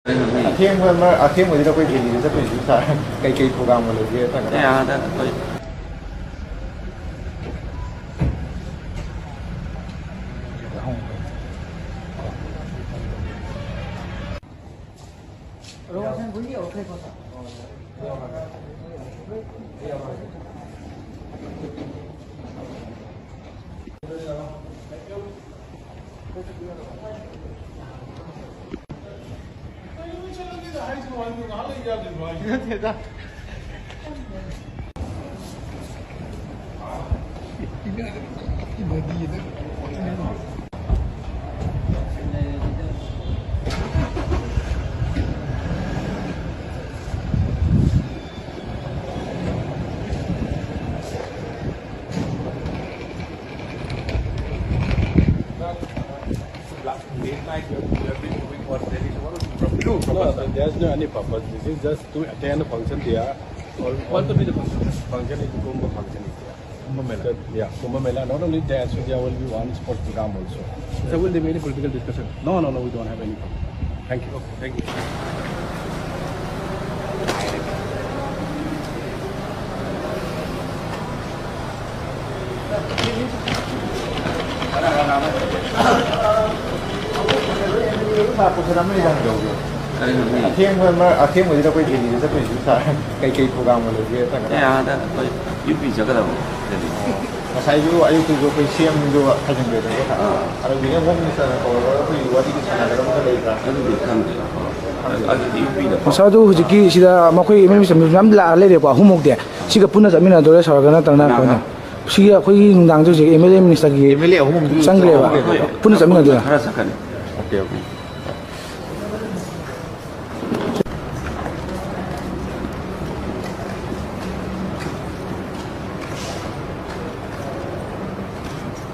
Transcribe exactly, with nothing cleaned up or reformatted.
ꯑꯊꯦꯡꯕ ꯃꯔ-, ꯑꯊꯦꯡꯕꯁꯤꯗ ꯑꯩꯈꯣꯏ ꯗꯦꯜꯂꯤꯗ ꯆꯠꯇꯣꯏꯁꯤ ꯁꯥꯔ, ꯀꯩꯀꯩ ꯄ꯭ꯔꯣꯒ꯭ꯔꯥꯝꯒ ꯂꯩꯒꯦ? ꯑꯦ, ꯑꯥꯗ ꯑꯩꯈꯣꯏ Late night you have, you have been moving for Delhi. So what was the problem? No, there's no any purpose. This is just to attend a function there. Or what will be the function? Function is Kumbh function is there. Kumbh Mela. So, yeah, Kumbh Mela. Not only there, so there will be one sports program also. So will there be any political discussion? No, no, no, we don't have any problem. Thank you. Okay, thank you. ꯑꯊꯦꯡꯕ ꯃꯔ-, ꯑꯊꯦꯡꯕꯁꯤꯗ ꯑꯩꯈꯣꯏ ꯗꯦꯜꯂꯤꯗ ꯆꯠꯇꯣꯏꯁꯤ ꯁꯥꯔ, ꯀꯩꯀꯩ ꯄ꯭ꯔꯣꯒ꯭ꯔꯥꯝꯒ ꯂꯩꯒꯦ? ꯑꯦ, ꯑꯥꯗ ꯑꯩꯈꯣꯏ U ꯄꯤ ꯆꯠꯀꯗꯕ ꯗꯦꯜꯂꯤ꯫ ꯉꯁꯥꯏꯁꯨ ꯑꯌꯨꯛꯇꯁꯨ ꯑꯩꯈꯣꯏ ꯁꯤ ꯑꯦꯝꯗꯣ ꯊꯥꯖꯤꯟꯈ꯭ꯔꯦꯗꯅꯀꯣ ꯁꯥꯔ꯫ ꯑꯥ꯫ ꯑꯗꯨꯒꯤꯅꯦ ꯍꯣꯝ ꯃꯤꯅꯤꯁꯇꯔꯅ ꯀꯧꯔꯒ ꯑꯩꯈꯣꯏ ꯋꯥꯔꯤꯒꯤ ꯁꯥꯟꯅꯒꯗꯕ ꯑꯃ ꯂꯩꯕ꯭ꯔꯥ? ꯑꯗꯨꯗꯤ ꯈꯪꯗꯦ꯫ ꯑꯗꯨꯗꯤ ꯌꯨ ꯄꯤꯗ꯫ ꯉꯁꯥꯏꯗꯣ ꯍꯧꯖꯤꯛꯀꯤ ꯁꯤꯗ ꯃꯈꯣꯏ ꯑꯦꯝ ꯑꯦꯜ ꯑꯦ ꯃꯌꯥꯝ ꯂꯥꯛꯑ ꯂꯩꯔꯦꯀꯣ, ꯑꯍꯨꯝꯃꯨꯛꯇꯤ꯫ ꯁꯤꯒ ꯄꯨꯟꯅ ꯆꯠꯃꯤꯟꯅꯗꯣꯏꯔꯥ ꯁꯥꯔꯒ ꯅꯠꯇ꯭ꯔꯒꯅ ꯀꯅꯥꯒ? ꯀꯃꯥꯏꯅ? ꯁꯤꯒꯤ ꯑꯩꯈꯣꯏꯒꯤ ꯅꯨꯡꯗꯥꯡꯁꯦ ꯍꯧꯖꯤꯛ ꯑꯦꯝ ꯑꯦꯜ ꯑꯦ ꯃꯤꯅꯤꯁꯇꯔꯒꯤ ꯑꯦꯝ ꯑꯦꯜ ꯑꯦ ꯑꯍꯨꯝ ꯑꯗꯨꯝ ꯆꯪꯈ꯭ꯔꯦꯕ꯫ ꯆꯪꯈ꯭ꯔꯦꯕ꯫ ꯄꯨꯟꯅ ꯆꯠꯃꯤꯟꯅꯗꯣꯏꯔꯥ? ꯈꯔ ꯆꯠꯀꯅꯤ꯫ Okay, okay.